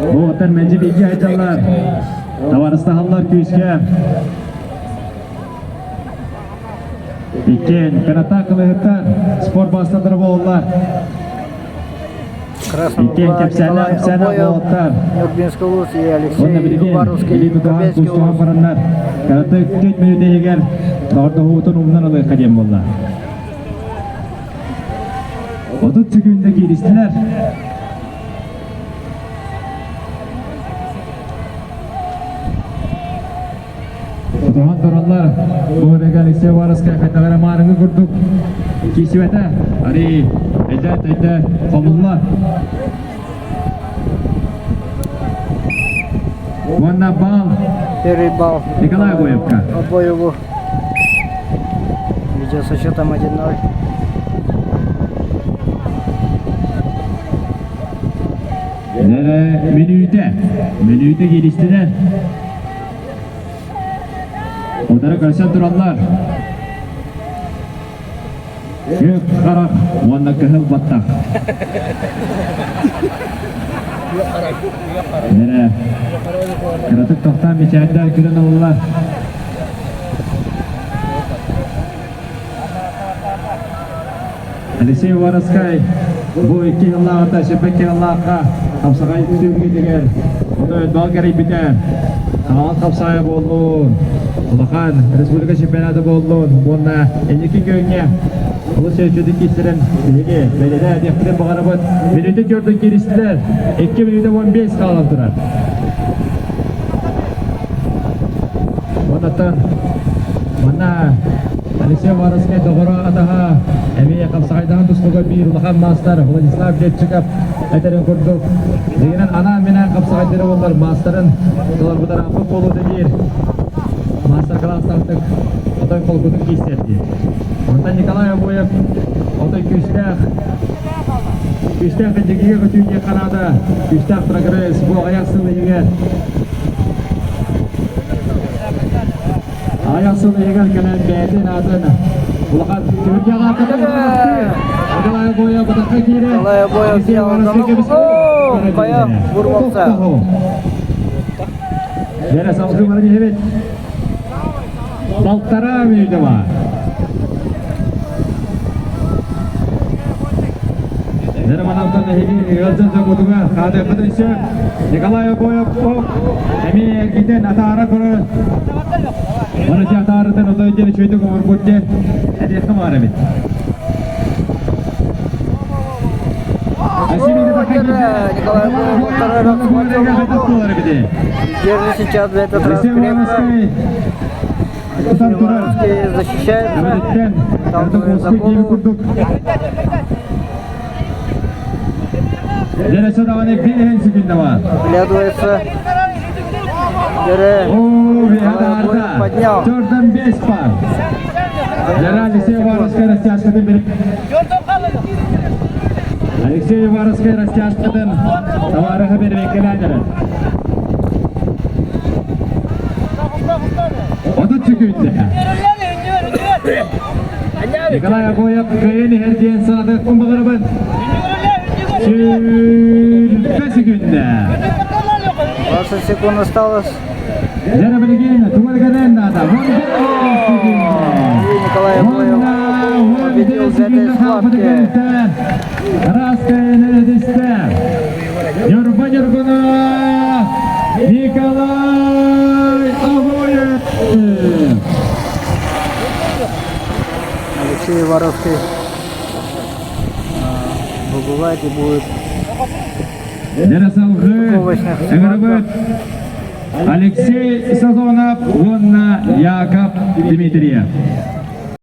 Уолаттар мэлдьи бииргэ сылдьаллар. Табаарыстаһаллар күүскэ. Иккиэн кынаттаах кылыһыттар спорт маастардара буолаллар. Красного Иккиэн угла кэпсээннээх Николай кэпсээннээх Обоев, уолаттар. Нюрбинский улуус и Уонна Алексей билигин Уваровский, илии тутуһан Нюрбинский куустуһан улуус. бараннар кыратык 4 мүнүүтэ иһигэр доҕордоһуутун умнан ылыахха диэн буолла. 30 секүндэ кииристилэр. Тутуһан тураллар. Бу ырыга Алексей Уваровскай хайдах эрэ маарыҥы курдук киирсибэтэ. Арий өйдө өйдө хомулла. Уонна бал Первый балл Николай Обоевка. Обоеву. Ведет со счетом 1-0. Нere мүнүүтэ. Мүнүүтэ кииристилэр. Утары көрсөн тураллар. Күөх харах уонна кыһыл баттах. Нere кыратык тохтоон мичээрдээн күлэн ыллылар. Алексей Уваровскай бу икки сыллааҕыта Сеппекки сыллаахха хапсаҕай түһүлгэтигэр ону бал кэрийбитэ. Хаҥалас хапсаҕайа буоллун, улахан республика чемпионата буоллун уонна инники күөҥҥэ олус үчүгэй киирсэрин биһиги бэлиэтээ диэхпитин баҕарабыт. Мүнүүтэ көрдөн кииристилэр. 2 мүнүүтэ 15 хаалан турар. Онтон манна Алексей Уваровскай доҕоро атаһа эмиэ хапсаҕайдаһан тустууга биир улахан маастар Владислав Лепчиков этэрин курдук дьиҥинэн анаан-минээн хапсаҕайдары буоллар маастарын толорбут арааппыт буолуо диир маастар-кылаастаахтык отой холкутук киирсэр диир. Онтон Николай Обоев отой күүстээх күүстээх дьигигэ көтүү диэххэ наада күүстээх прогресс бу аҕыйах сыл иһигэр Аҕыйах сыл иһигэр кэлэн бэйэтин аатын улахан түһүлгэҕэ ааттатан Николай Обоев батахха киирэн Николай Обоев сделал замок. О, Кая вырвался. Дьэрэ салгыы баран иһэбит. Полтора мүнүүтэ баар. Дьэрэ манантан эһиги ыалдьан дьоммутугар хаадыаххытын сөп. Николай Обоев эмиэ эргитэн атаара көрөр. Оны дьэ атаарытын отой диэн үчүгэйдик оҥорбут диэн этиэххэ баар эбит. Николай Обоев второй раз схватил ногу. Держит сейчас в этот раз крепко. Уваровский защищается. Сталкивает за голову. Оглядывается. Дере. Николай Обоев поднял. Алексей Уваровскай растяжкатын товарыһа бербеккелээн 30 секүндэ. Николай Обоев кыайан иһэр диэн санатыахпын баҕарабын. Сүүрбэ секүндэ. 20 секунд осталось. Дьэ билигин тугу наада. И Николай Обоев победил в этой схватке. Раскаяны эдисте. Ньурба Ньургуна Николай Обоев. Алексей Воровский выбывает и будет Дьэ салгыы Алексей Сазонов уонна Яков Дмитриев.